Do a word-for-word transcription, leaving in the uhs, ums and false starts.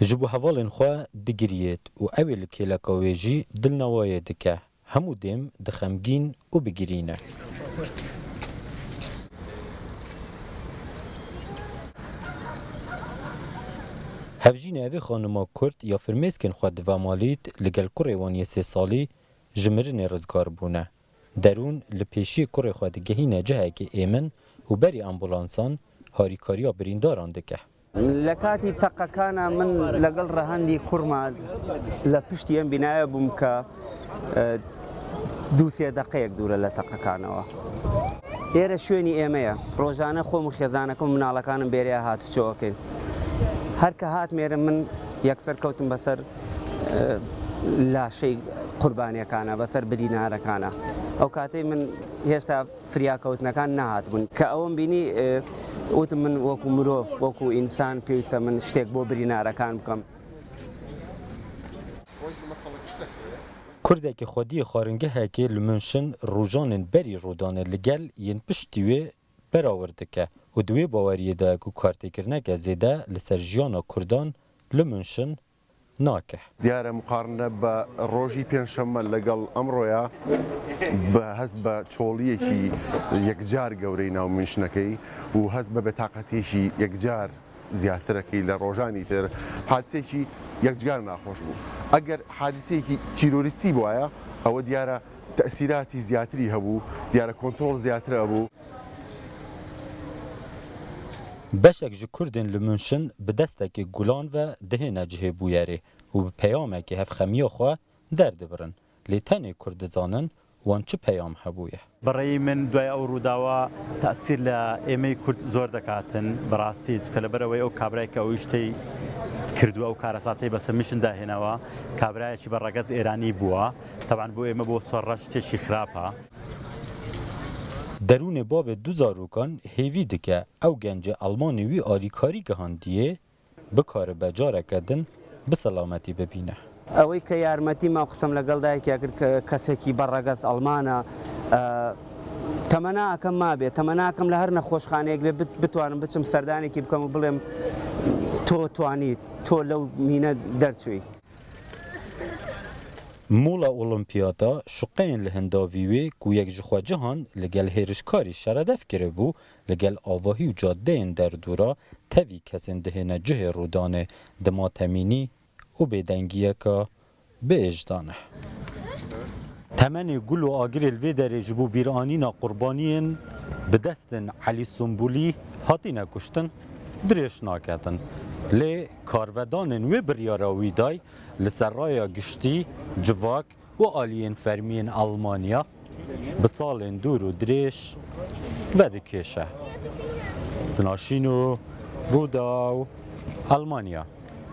Ji bo hevalên xwe digiriyêt û ew ê li kêleka wê jî dilnewayê dike. Hemû dêm dixemgîn û bigirî ne. Hevjînê evê xanima Kurd ya firmêskên xwe divemalît, li gel kurê wan yê sê salî ji mirinê rizgar bûne. Derûn li pêşiyê kurê xwe digehîne cihekê êmin û berî ambulansan harîkariya birîndaran dike. لە کاتی تەقەکانا من لەگەڵ ڕەهەندی کوڕما لە پشتی ئەم بینایە بووم کە، ئە، دوو سێ دەقەیەک دوورە لە تەقەکانەوە. ئێرە شوێنی ئێمەیە. ڕۆژانە خۆم و خێزانەکەم و مناڵەکانم بێرەیە هاتوچۆ ئەکەین. هەر کە هاتمێرم من یەکسەر کەوتم بەسەر، ئە، لاشەی قوربانیەکانە، بەسەر برینارەکانە. ئەو کاتەی من هێشتا فریاکەوتنەکان نەهاتبوون. کە ئەوەم بینی، ئێ، وتم من وەکو مرۆڤ، وەکو ئینسان پێویستە من شتێک بۆ برینارەکان بکەم. Kurdekî xwediyê xwaringehekê li Münşin rojanên berî rûdanê li gel yên piştî wê berawir dike û di wê baweriyê de ye ku kartêkirineke zêde li ser jiyana Kurdan li Münşin nake. دیارە مقارنە بە ڕۆژی پێنجشەممە لەگەڵ ئەمڕۆیە بە هەست بە چۆڵیەکی یەکجار گەورەی ناو منشنەکەی و هەست بە بێتاقەتیەکی یەکجار زیاترەکەی لە ڕۆژانی تر. حادسێکی یەکجار ناخۆش بوو. ئەگەر حادسێکی تیرۆریستی بوایە، ئەوە دیارە تەسیراتی زیاتری هەبوو، دیارە کۆنترۆل زیاتر هەبوو. Beşek ji Kurdên li Münşin bi destekê gulan ve dihêne cihê bûyerê û bi peyamekê hevxemiya xwe derdibirin. Lê tenê Kurd dizanin wan çi peyam hebûye. بەڕێی من دوای ئەو ڕووداوە تەسیر لە ئێمەی کورد زۆر دەکاتن بەڕاستی، چکە لەبەرەوەی ئەو کابرای کە ئەو شتەی کردووە، ئەو کارەساتەی بەسەر منشن داهێنەوە، کابرایەکی بە ڕەگەز ئێرانی بووە. تەبعەن بۆ ئێمە بۆ سەر ڕەشتێکی خراپە. Derûnê bavê du zarokan hêvî dike ew gencê Almanê wî alîkarî gihandiyê bikaribe careke din bi selametî bibîne. ئەوەی کە یارمەتی ما و قسەم لەگەڵ دایکیا کرد کە کەسێکی بەڕەگەز ئەڵمانە، ئە، تەمەناکەم ما بێ، تەمەناکەم لە هەر نەخۆشخانەیەک بێ بت-، بتوانم بچم سەردانێکی بکەم و بڵێم تۆ توانیت، تۆ لەو مینە دەرچووی. Mola Olimpiyata şuqeyên li hindavî wê ku yek ji xwe cihan li gel hêrişkarî şeredef kiribû, li gel avahî û cadeyên derdora tevî kesên dihêne cihê rûdanê dima temînî û bêdengiyeka bi êj dane. Temenê gul û agirê li vê derê ji bo bîranîna qurbaniyên bi destên Elî Sumbulî hatine kuştin dirêj naketin. Lê karvedanên wê biryara wî day li ser raya giştî, civak û aliyên fermiyên Almanya bi salên dûr û dirêj vedikêşe. Sinaşîno, Rûdaw, Almanya.